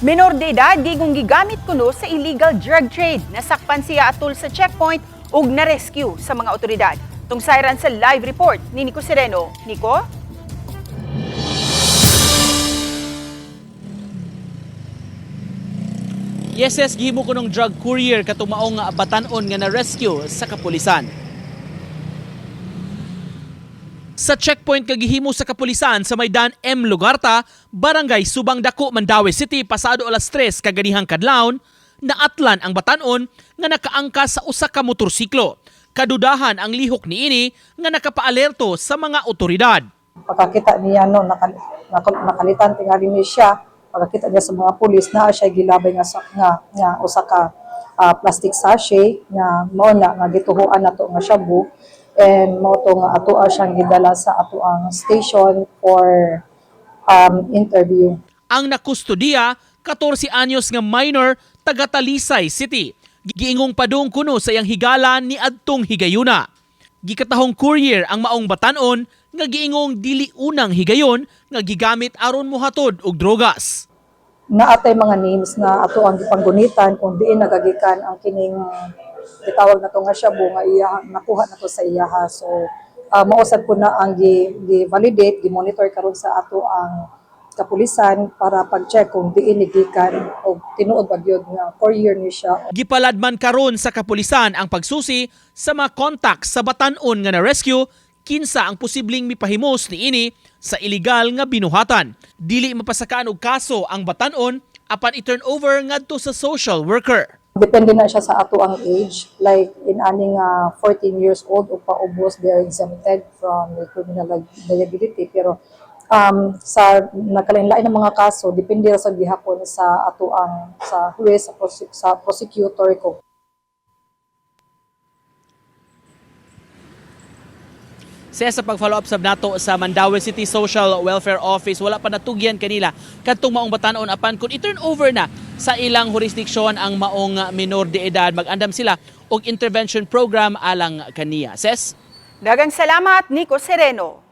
Menor de edad gigong gigamit kuno sa illegal drug trade. Nasakpan siya atul sa checkpoint ug na-rescue sa mga otoridad. Tungsayran sa live report ni Nico Sereno. Nico? Yes, gihimo ko ng drug courier katumaong nga batan-on nga na-rescue sa kapulisan. Sa checkpoint kagihimo sa kapulisan sa Maydan M. Lugarta, Barangay Subang Dako, Mandaue City, pasado alas 3 kaganihang kadlawon, naatlan ang batan-on nga nakaangka sa usa ka motorsiklo. Kadudahan ang lihok niini nga nakapaalerto sa mga otoridad. Pagkakita niya no nakalitan tingali ni siya, pagkakita niya sa mga pulis, naa siya gilabay nga nga, nga usa ka plastic sachet nga mao na nga gituhuan nato nga shabu, and mao to nga atoa siyang gidala sa ato ang station for interview. Ang nakustodiya, 14 anyos nga minor, taga Talisay City. Giingong padung kuno sa iyang higala ni adtong higayuna. Gikatahong courier ang maong batan-on nga giingong dili unang higayon nga gigamit aron mohatod og drogas. Naatay mga names na ato ang gipanggunitan kung diin nagagikan ang kining gitawag na to nga shabu nga iya nakuha na to sa iyaha. So mao sad po na ang gi validate, gi-monitor karon sa ato ang kapulisan para pag-check kung diin ni gikan o tinuod ba gyud nga courier ni siya. Gipaladman karon sa kapulisan ang pagsusi sa mga kontak sa batan-on nga na-rescue, kinsa ang posibleng mipahimos niini sa iligal nga binuhatan. Dili mapasakaan og kaso ang batan-on apan i-turn over ngadto sa social worker. Depende na siya sa ato ang age. Like in aning 14 years old o paubos, they are exempted from the criminal liability. Pero sa nakalain-lain ng mga kaso, depende ra sa gihapon sa ato ang sa huwes, sa prosecutor ko. Sa pag-follow up sab nato sa Mandaue City Social Welfare Office, wala pa natugyan kanila kadtong maong batan-on, apan kung i-turn over na sa ilang jurisdiksyon ang maong minor de edad, mag-andam sila og intervention program alang kaniya. Ses. Daghang salamat, Nico Sereno.